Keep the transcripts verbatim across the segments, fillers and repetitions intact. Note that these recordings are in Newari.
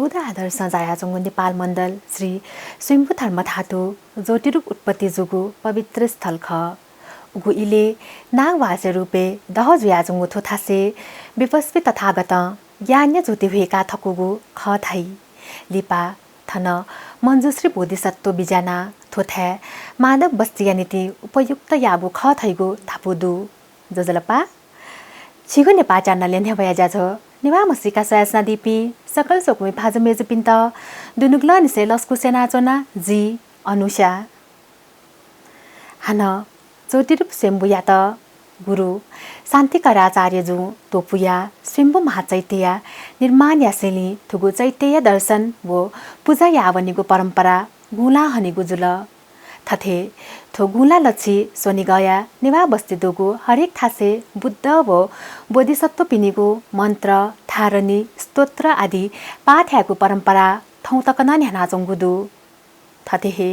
बुद्ध आदर्शं जायाच्वंगु नेपाल मण्डल श्री स्वयम्भू धर्मधातु ज्योतिरूप उत्पत्ति जूगु पवित्र स्थल खः। उगु इलय् नागवासया रूपय् दह जुयाच्वंगु थ्व थासय् व्यवस्वि तथागतं ज्ञानया ज्योति हुयेका थकूगु खः धाइ। लिपा थन मञ्जुश्री बोधिसत्व बिज्यानाः थ्व थाय् मानव बस्तीया निंतिं उपयुक्त याःगु खः धइगु धापू दु। ज्वजलपा। झीगु नेपाः च्यानलय् न्ह्यब्वया ज्याझ्वः नेवाः म्हसीका स्वयाच्वनादीपिं सकल स्वकुमि भाजु मय्जुपिन्त दुनुगलंनिसें लसकुस यानाच्वना जि अनुषा। हानं ज्योतिरूप स्वयम्भूयात गुरु शान्तिकराचार्यजुं त्वपुयाः स्वयम्भू महाचैत्यया निर्माणया शैलीं थुगु चैत्यया दर्शन व पुजा याः वनीगु परम्परा गुँलाः हनीगु जुल। थथे थ्व गुँलाः लच्छि स्वनिगःया नेवाः बस्ती दुगु हरेक थासय् बुद्ध व बोधिसत्वपिनिगु मन्त्र, धारणी, स्तोत्र आदि पाठ यायेगु परम्परा थौं तक नं न्ह्यानाच्वंगु दु। थथे हे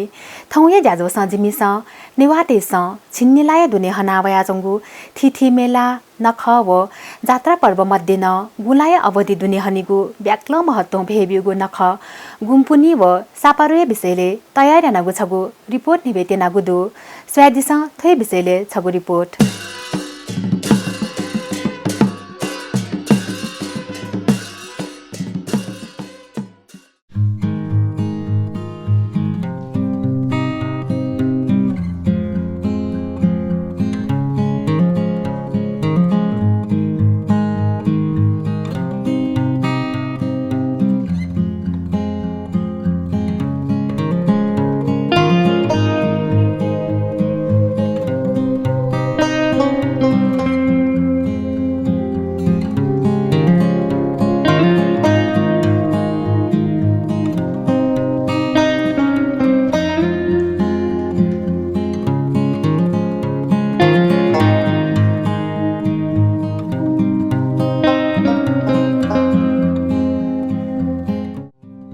थौंया ज्याझ्वलय् जिमिसं नेवाःतय्सं झिंनिलाया दुने हना वयाच्वंगु थीथी मेला, नखः व जात्रा पर्व मध्ये नं गुँलाःया अवधि दुने हनीगु ब्याक्लं महत्वं भय्ब्यूगु नखः गुंपुन्हि व सापारुया विषयलय् तयार यानागु छगू रिपोर्ट न्ह्यब्वये त्यनागु दु। स्वयादिसँ थ्व हे विषयलय् छगू रिपोर्ट।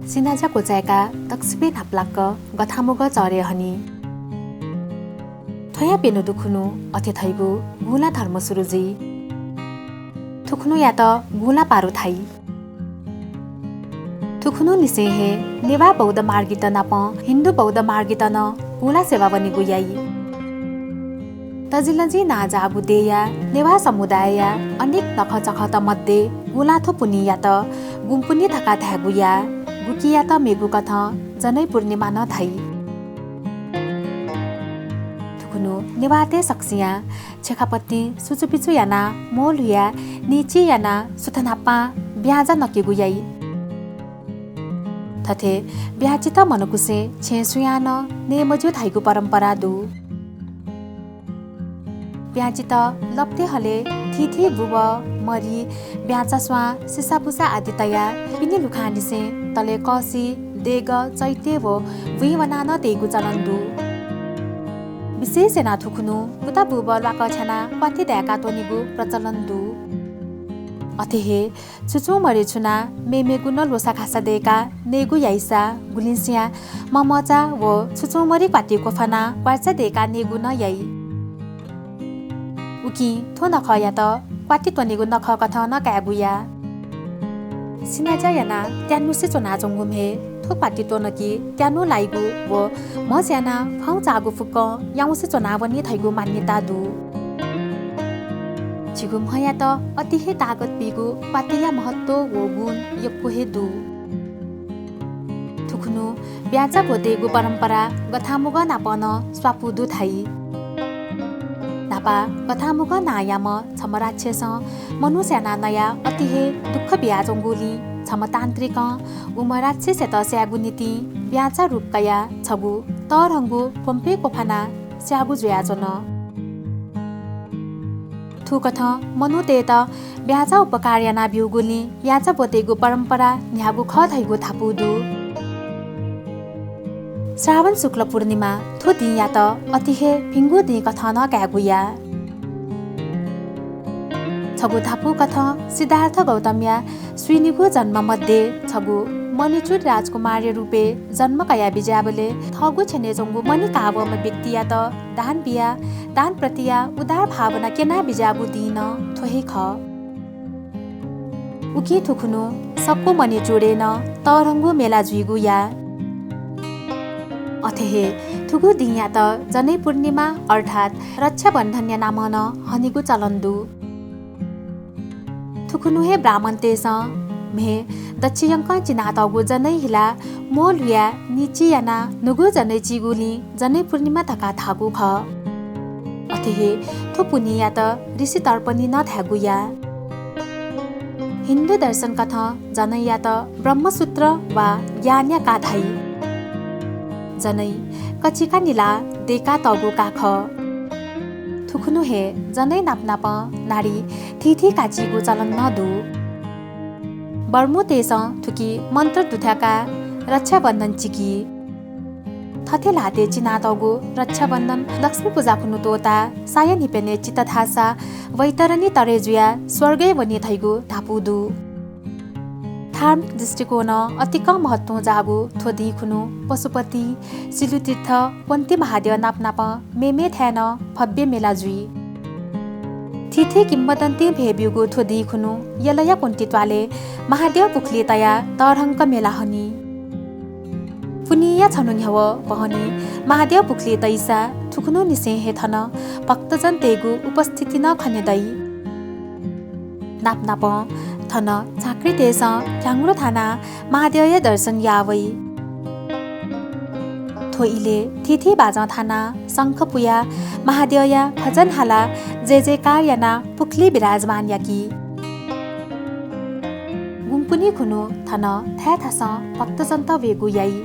सिनाज्या क्वचाय्काः दक्वसिबय् न्हापालाक गथांमुगः चःह्रे हनी। थ्वया प्यन्हु दुखुन्हु अथे धइगु गुँलाः धर्म सुरु जुइ। थुखुन्हुयात गुँलाः पारु धाइ। थुखुन्हुनिसें हे नेवाः बौद्ध मार्गीत नाप हिन्दू बौद्ध मार्गीत नं गुँलाः सेवा वनीगु याइ। तजिलजि नांजाःगु देय्या नेवाः समुदायया अनेक नखःचखःत मध्ये गुँलाः थ्व पुन्हियात गुंपुन्हि धकाः धायेगु याः। गुकियात मेगु कथं जनै पूर्णिमा नं धाइ। थुखुन्हु नेवाःतय् सकसियां छेँखापतिं सुचुपिचु यानाः म्वःल्हुयाः निइचिइ यानाः सुथ न्हापां ब्याँचा नकेगु याइ। थथे ब्याँचित मनकुसें छेँय् सुयां नं नये मज्यू धाइगु परम्परा दु। ब्याँचित लप्ते हलय् थीथी बुबः, मरि, ब्याँचा स्वां, सिसाबुसा आदि तयाः पिने लुखांनिसें तले कःसि, देगः, चैत्य व बुँइ वनाः नं तयेगु चलन दु। विशेष यानाः थुखुन्हु कुता बुबः ल्वाकः छ्यानाः क्वाति दाय्काः त्वनेगु प्रचलन दु। अथे हे छुं छुं मरि छुनाः मेमेगु नं ल्वसाःखासा दय्काः नयेगु याइसा गुलिसिया ममचा व छुं छुं मरि क्वाति क्वफानाः क्वार्चा दय्काः नयेगु नं याइ। उकिं थ्व नखःयात क्वाति त्वनेगु नखः कथं नं कायेगु याः। सिनाज्या यानाः त्यानुसे च्वनाच्वंगु म्हे थ्व क्वाति त्वन कि त्यानु लाइगु व म्हस यानाः फौं चाःगु फुक्कं याउँसे च्वनावनी धइगु मान्यता दु। झीगु म्हयात अति हे तागत बीगु क्वातिया महत्व व गुण यक्व हे दु। थुखुन्हु ब्याँचा ब्वतयेगु परम्परा गथांमुगः नाप नं स्वापू दु धाइ। न्हापा गथांमुगः नांयाम्ह छम्ह राक्षसं मनू स्यानाः नयाः अति हे दुःख बियाच्वंगुलिं छम्ह तान्त्रिकं उम्ह राक्षसयात स्यायेगु निंतिं ब्याँचा रूप कयाः छगू तःधंगु प्वम्पय् क्वफानाः स्याःगु जुयाच्वन। थुकथं मनूतय्त ब्याँचा उपकार यानाब्यूगुलिं ब्याँचा ब्वतयेगु परम्परा न्ह्याःगु खः धइगु धापू दु। श्रावण शुक्ल पूर्णिमा थ्व दिंयात अति हे भिंगु दिं कथं नं कायेगु याः। छगू धापू कथं सिद्धार्थ गौतमया स्वीनिगू जन्म मध्ये छगू मणिचूड राजकुमारया रूपय् जन्म कयाः बिज्याःबलय् थःगु छेनय् च्वंगु मणि काःवःम्ह व्यक्तियात दान बियाः दान प्रतिया उदार भावना क्यनाः बिज्याःगु दिं नं थ्व हे खः। उकिं थुखुन्हु सक्व मणिचूडय् नं तःधंगु मेला जुइगु याः। अथे हे थुगु दिंयात जनै पूर्णिमा अर्थात् रक्षाबन्धनया नामं नं हनीगु चलन दु। थुखुन्हु हे ब्राह्मणतय्‌सं म्हे दच्छि यंकं चिनातःगु जनै हिलाः म्वः लुयाः निचि यानाः न्हूगु जनै चीगुलिं जनै पूर्णिमा धकाः धाःगु खः। अथे हे थ्व पुन्हियात ऋषि तर्पणी नं धायेगु याः। हिन्दू दर्शनकथं जनैयात ब्रह्मसूत्र वा ज्ञानया का धाइ। जनै कचिका निलाः दय्‌कातःगु का खः। थुखुन्हु हे जनै नापनापं नाडी थीथी काचीगु चलन नं दु। बर्मुतय्‌सं थुकी मन्त्र दुथ्याकाः रक्षाबन्धन चिकी। थथे ल्हातय् चिनातःगु रक्षाबन्धन लक्ष्मी पुजा खुन्हु त्वःताः साया न्हिप्यनय् चित धाःसा वैतरणी तरे जुयाः स्वर्गय् वनी धइगु धापू दु। धार्मिक दृष्टिकोणं अतिकं महत्वं जाःगु थ्व दिं खुन्हु पशुपति, सिलुतीर्थ, वन्ति महाद्यः नापनापं मेमेथाय् नं भव्य मेला जुइ। थीथी किंवदन्तीं भय् ब्यूगु थ्व दिं खुन्हु यलया क्वन्ति त्वालय् महाद्यः पुखुली तयाः तःधंक मेला हनी। पुन्हिया छन्हु न्ह्यवः बहनी महाद्यः पुखुली तइसा थुखुन्हुनिसें हे थन भक्तजनतय्‌गु उपस्थिति नं खने दइ। नापनापं थन झाँक्रीतय्‌सं घ्याङ्ग्रो थानाः महाद्यःया दर्शन याः वइ। थ्व इलय् थीथी बाजं थानाः शंख पुयाः महाद्यःया भजन हालाः जयजयकार यानाः पुखुली विराजमान याकी। गुँपुन्हि खुन्हु थन थाय्‌थासं भक्तजनत वयेगु याइ।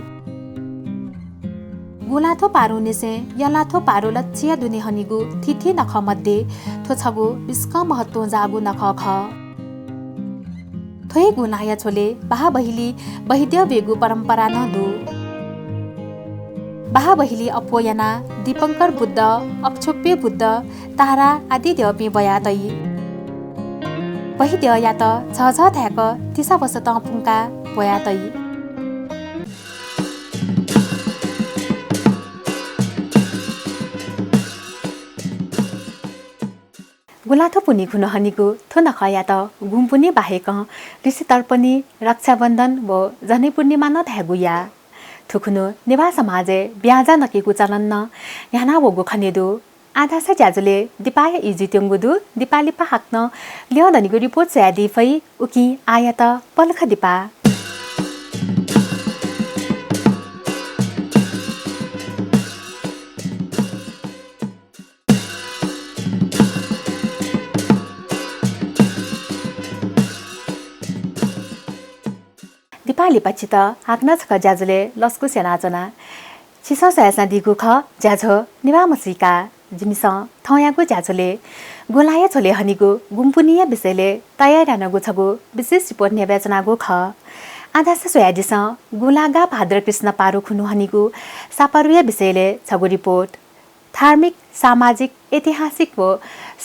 गुँलाथ्व पारुंनिसें यलाथ्व पारु लच्छिया दुने हनीगु थीथी नखः मध्ये थ्व छगू बिस्कं महत्वं जाःगु नखः खः। थ्व हे गुँलाया झ्वलय् बाहाबहिली बहिद्यः ब्यूगु परम्परा नं दु। बाहाबहिली अप्वः यानाः दीपंकर बुद्ध, अक्षोभ्य बुद्ध, तारा आदि द्यःपिं ब्वया तइ। बहिद्यःयात झःझः धाय्‌क तिसा वसतं पुंकाः ब्वया तइ। गुँलाथ्व पुन्हि खुन्हु हनीगु थ्व नखःयात गुँपुन्हि बाहेकं ऋषि तर्पणी, रक्षाबन्धन व जनै पूर्णिमा नं धायेगु याः। थुखुन्हु नेवाः समाजय् ब्याहा नकेगु चलन नं न्ह्यानावःगु खने दु। आः धाःसा ज्याझ्वलय् दिपाया ई जुइत्यंगु दु। दिपा लिपा हाकनं ल्यं दनिगु रिपोर्ट स्वयादी फइ। उकिं आःयात पलख दिपा। दिपा लिपा छितः हाकनं छकः ज्याझ्वलय् लसकुस यानाच्वना। छिसं स्वयाच्वनादीगु खः ज्याझ्वः नेवाः म्हसीका। जिमिसं थौंयागु ज्याझ्वलय् गुँलाया झ्वलय् हनीगु गुँपुन्हिया विषयलय् तयार यानागु छगू विशेष रिपोर्ट न्ह्यब्वयाच्वनागु खः। आः धाःसा स्वयादिसँ, गुँलागाः भाद्रकृष्ण पारु खुन्हु हनीगु सापारुया विषयलय् छगू रिपोर्ट। धार्मिक, सामाजिक, ऐतिहासिक व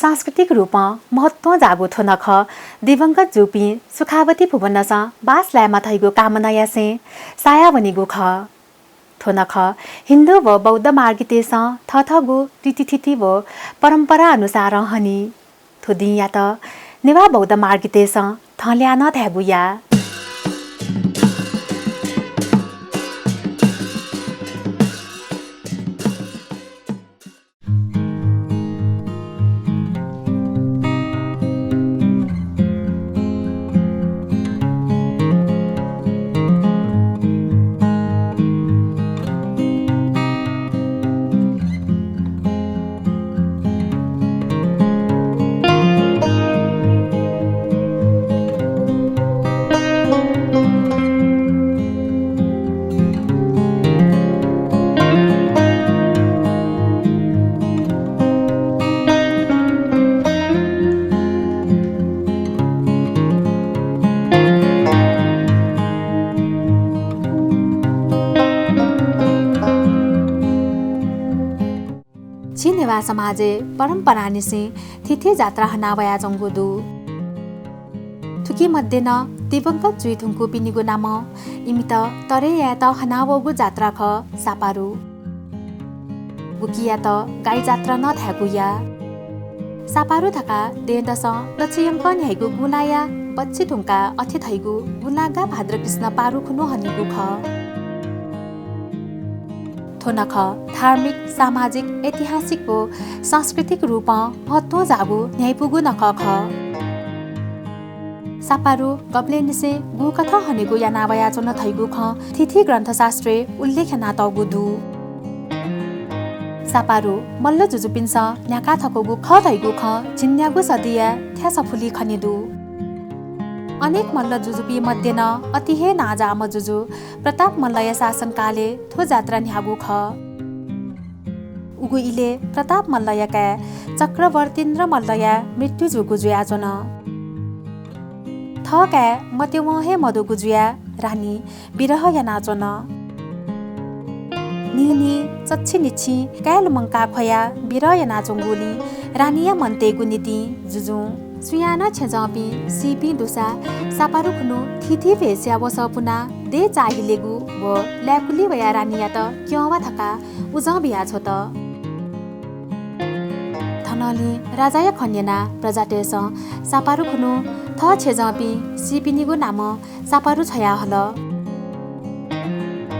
सांस्कृतिक रूपं महत्वं जाःगु थ्व नखः दिवंगत जूपिं सुखावती भुवनसं बास लायेमा धइगु कामना यासें सायावनीगु खः। थ्व नखः हिन्दू व बौद्ध मार्गीतय्‌सं थःथःगु रीतिथिति व परम्परा अनुसारं हनी। थ्व दिंयात नेवाः बौद्ध मार्गीतय्‌सं थँल्याः नं धायेगु याः। झी नेवाः समाजय् परम्परांनिसें थीथी जात्रा हनावयाच्वंगु दु। थुकी मध्ये नं दिवंगत जुइ धुंकूपिनिगु नामं इमित तरे यायेत हनावःगु जात्रा खः सापारु। गुकियात गाई जात्रा नं धायेगु याः। सापारु धकाः दँय्‌दसं लच्छि यंकं न्ह्याइगु गुँलाया अच्छी धुंकाः अथे धइगु गुलागा भाद्रकृष्ण पारु खुन्हु हनीगु खः। थ्व नखः धार्मिक, सामाजिक, ऐतिहासिक व सांस्कृतिक रूपं महत्वं जाःगु न्ह्याइपुगु नखः खः। सापारु गबलेंनिसें गुकथं हनेगु याना वयाच्वन धइगु खँ थीथी ग्रन्थशास्त्रय् उल्लेख यानातःगु दु। सापारु मल्ल जुजुपिन्सं न्ह्याका थकूगु खः धइगु खँ झिंन्यागू सदिया थ्यासफुलिइ खने दु। अनेक मल्ल जुजुपिं मध्ये नं अति हे नांजाःम्ह जुजु प्रताप मल्लया शासनकालय् थ्व जात्रा न्ह्याःगु खः। उगु इलय् प्रताप मल्लया काय् चक्रवर्तीन्द्र मल्लया मृत्यु जूगु जुयाच्वन। थः काय् मत्यवं हे मदुगु जुयाः रानी विरह यानाच्वन। न्हिं न्हिं चच्छि निच्छि काय् लुमंका ख्वयाः विरह यानाच्वंगुलिं रानीया मन तयेगु निंतिं जुजुं सुयां नं छेँजःपिं सीपिं दुसा सापारु खुन्हु थीथी भेषया वसः पुनाः देय् चाःहिलेगु व लाय्‌कुलिइ वयाः रानीयात क्यं वा धकाः उजं बियाछ्वत। थनंलि राजाया खँ न्यनाः प्रजातय्‌सं सापारु खुन्हु थः छेँजःपिं सीपिनिगु नामं सापारु छ्वयाहल।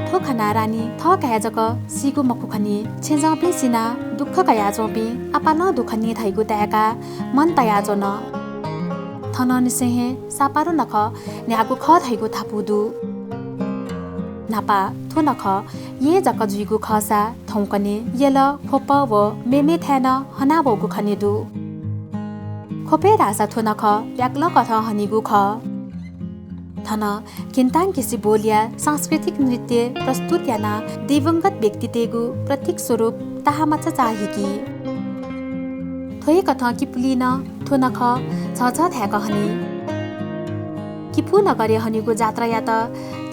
थ्व खनाः रानी थः काय् जक सीगु मखु खनी, छेँजःपिं सिनाः दुःख कयाच्वंपिं आपालं दु खनी धइगु ताय्‌काः मन तयाच्वन। थनंनिसें हे सापारु नखः न्ह्याःगु खः धइगु धापू दु। न्हापा थ्व नखः येँ जक जुइगु खःसा थौंकन्हय् यल, ख्वप व मेमेथाय् नं हनावःगु खने दु। ख्वपय् धाःसा थ्व नखः प्याकलं कथं हनीगु खः। थन घिन्तांघिसि बोलीया सांस्कृतिक नृत्य प्रस्तुत यानाः दिवंगत व्यक्तितय्‌गु प्रतीक स्वरूप ताहामाचा चाःहिकी। थ्व हे कथं किपुलिइ नं थ्व नखः झःझः धाय्‌क हनी। किपू नगरय् हनीगु जात्रायात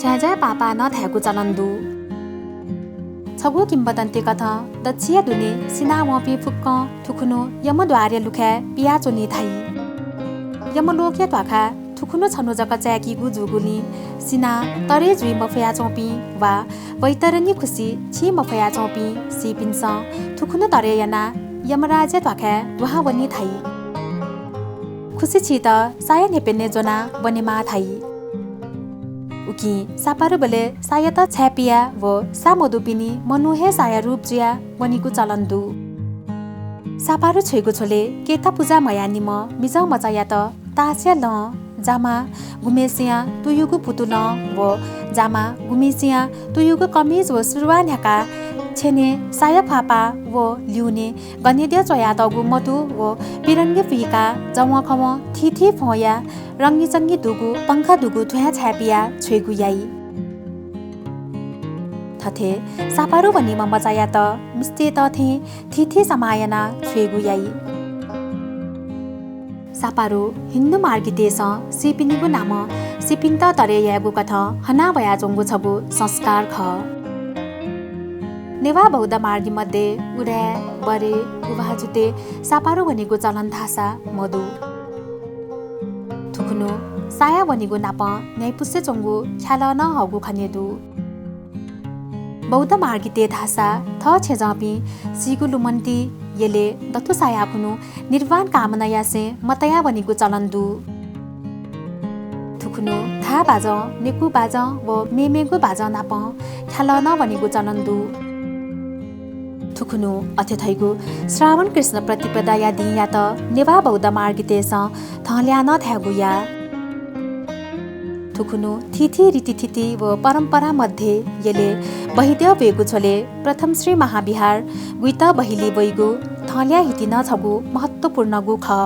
झ्याँझ्याँ पाःपाः नं धाय्‌गु चलन दु। छगू किंवदन्ती कथं दच्छिया दुने सिनावंपिं फुक्कं थुखुन्हु यमद्वारया लुखाय् पियाच्वनी धाइ। यमलोकया ध्वाखा थुखुन्हु छन्हु जक चाय्‌कीगु जूगुलिं सिनाः तरे जुइ मफयाच्वंपिं वा वैतरणी खुसि छि मफयाच्वंपिं सीपिन्सं थुखुन्हु तरे यानाः यमराजया ध्वाखाय् दुहां वनी धाइ। खुसि छित साया न्ह्यपने ज्वनाः वनेमाः धाइ। उकिं सापारुबलय् सायात छाय्‌पिया व सा मदुपिनि मनू हे साया रूप जुयाः वनीगु चलन दु। सापारु छ्वयेगु झ्वलय् केता पुजा मयाः निम्ह मिजंमचायात तासया लं, जामा गुम्हेसियां तुयुगु पुतुलं व जामा गुम्हेसियां तुयुगु कमिज व सुरुवाः न्ह्याकाः छेनय् साया ख्वाःपाः व ल्यूने गनेद्यः च्वयातःगु मतु व पिरंगी पुइकाः जवंखवं थीथी फ्वंया रंगीचंगी दुगु पंखा दुगु ध्वाँय् छाय्‌पियाः छ्वयेगु याइ। थथे सापारु वनीम्ह मचायात मिस्तय्‌त थें थीथी समाः यानाः छ्वयेगु याइ। सापारु हिन्दू मार्गीतय्‌सं सीपिनिगु नामं सीपिन्त तरे यायेगु कथं हना वयाच्वंगु छगू संस्कार खः। नेवाः बौद्ध मार्गी मध्ये उराय्, बरे, गुभाजुतय् सापारु वनीगु चलन धाःसा मदु। थुखुन्हु साया वनीगु नापं न्ह्याइपुसे च्वंगु ख्यालं नं हःगु खने दु। बौद्ध मार्गीतय् धाःसा थः छेँजःपिं सीगु लुमन्ति यलय् दथुसाया खुन्हु निर्वाण कामना यासें मतया वनीगु चलन दु। थुखुन्हु थाः बाजं, नेकू बाजं व मेमेगु बाजं नापं ख्यालं नं वनीगु चलन दु। थुखुन्हु अथे धइगु श्रावण कृष्ण प्रतिपदाया दिंयात नेवाः बौद्ध मार्गीतय्‌सं धंल्याः नं धायेगु याः। थुखुन्हु थीथी रीतिथिति व परम्परा मध्ये यलय् बहिद्यः वयेगु झ्वलय् प्रथम श्री महाविहार गुइत बहिली वइगु धंल्याः हिति नं छगू महत्त्वपूर्णगु खः।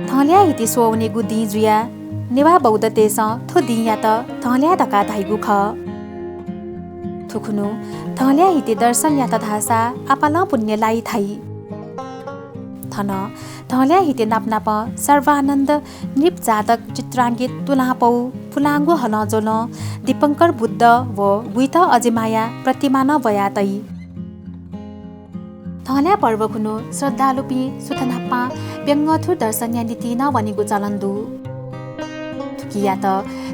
धंल्याः हिति स्वःवनेगु दिं जुयाः नेवाः बौद्धतय्‌सं थ्व दिंयात धंल्याः धकाः धाइगु खः। थुखुन्हु धंल्याः हिति दर्शन यात धाःसा आपालं पुण्य लाइ धाइ। थन धंल्याः हिति नापनापं सर्वानन्द, नृप जातक, चित्रांकित, तुलांपौ, पुलांगु हलंज्वलं, दीपंकर बुद्ध व गुइत अजिमाया प्रतिमा नं ब्वयातइ। धंल्याः पर्व खुन्हु श्रद्धालुपिं सुथनापां प्यंगःथुर दर्शनया निंतिं नं वनीगु चलन दु। थुकियात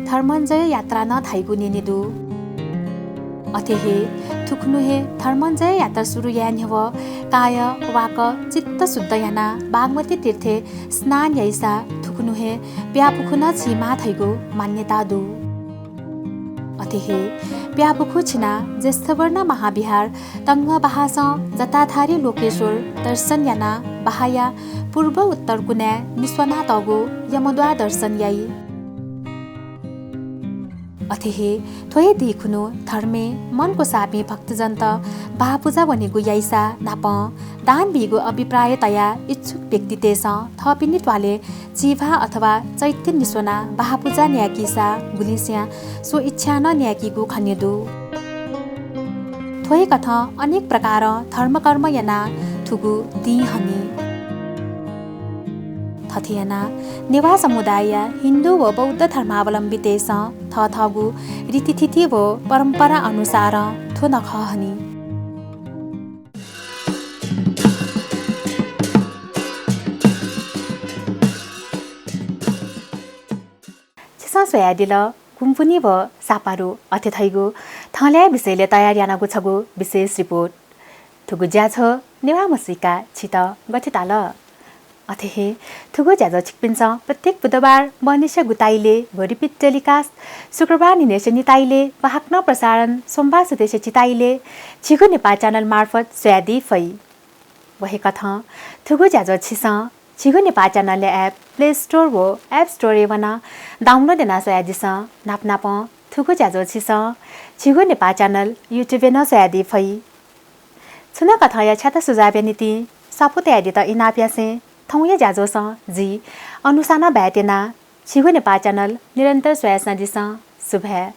धर्मञ्जय यात्रा नं धाइगु न्यने दु। अथे हे थुखुन्हु हे धर्मञ्जय यात्रा सुरु याये न्ह्यः काय, वाक, चित्त शुद्ध यानाः बागमती तीर्थय् स्नान याइसा थुखुन्हु खुन्हु हे प्यापुखु नं छिमाः धइगु मान्यता दु। अथे हे प्यापुखु छिनाः ज्येष्ठवर्ण महाविहार तंगः बहाःसं जटाधारी लोकेश्वर दर्शन यानाः बहाःया पूर्व उत्तर कुनाय् निस्वनातःगु यमद्वार दर्शन याइ। अथे हे थ्व हे दिं खुन्हु धर्मे मनको सापिं भक्तजनत बहाः पुजा वनेगु याइसा नापं दान बीगु अभिप्राय तयाः इच्छुक व्यक्तितय्सं थःपिनि त्वालय् चिभाः अथवा चैत्य निस्वनाः बहाः पुजा न्याय्कीसा गुलिसियां स्व इच्छां नं न्याय्कीगु खने दु। थ्व हे कथं अनेक प्रकारं धर्मकर्म यानाः थुगु दिं हनी। थथे यानाः नेवाः समुदायया हिन्दू व बौद्ध धर्मावलम्बीतय्सं थःथःगु रीतिथिति व परम्परा अनुसारं थ्व नखः हनी। छिसं स्वयादिल कुम्पुनी व सापारु अथे धइगु थःल्यया विषयलय् तयार यानागु छगू विशेष रिपोर्ट। थुगु ज्याझ्वः नेवाः म्हसीका छित गथे ताल? अथे हे थुगु ज्याझ्वः छिकपिन्सं प्रत्येक बुधबार बहनिसे गुताइले व repeat telecast शुक्रबार न्हिनेसे निताइले व हाकनं प्रसारण सोमबार सुथय्से चिताइले झीगु नेपाः channel मार्फत स्वयादी फइ। व हे कथं थुगु ज्याझ्वः छिसं झीगु नेपाः channel या app Play Store व App Store य् वनाः download यानाः स्वयादिसँ। नापनापं थुगु ज्याझ्वः छिसं झीगु नेपाः channel YouTube य् नं स्वयादी फइ। छुं नं कथंया छ्याता सुझावया निंतिं स्वापू तयादीत इनाप यासें थौंया ज्याझ्वःसं जि अनुसानं बाय् त्यना। झीगु नेपाः channel निरन्तर स्वयाच्वनादिसँ। सुभाय्।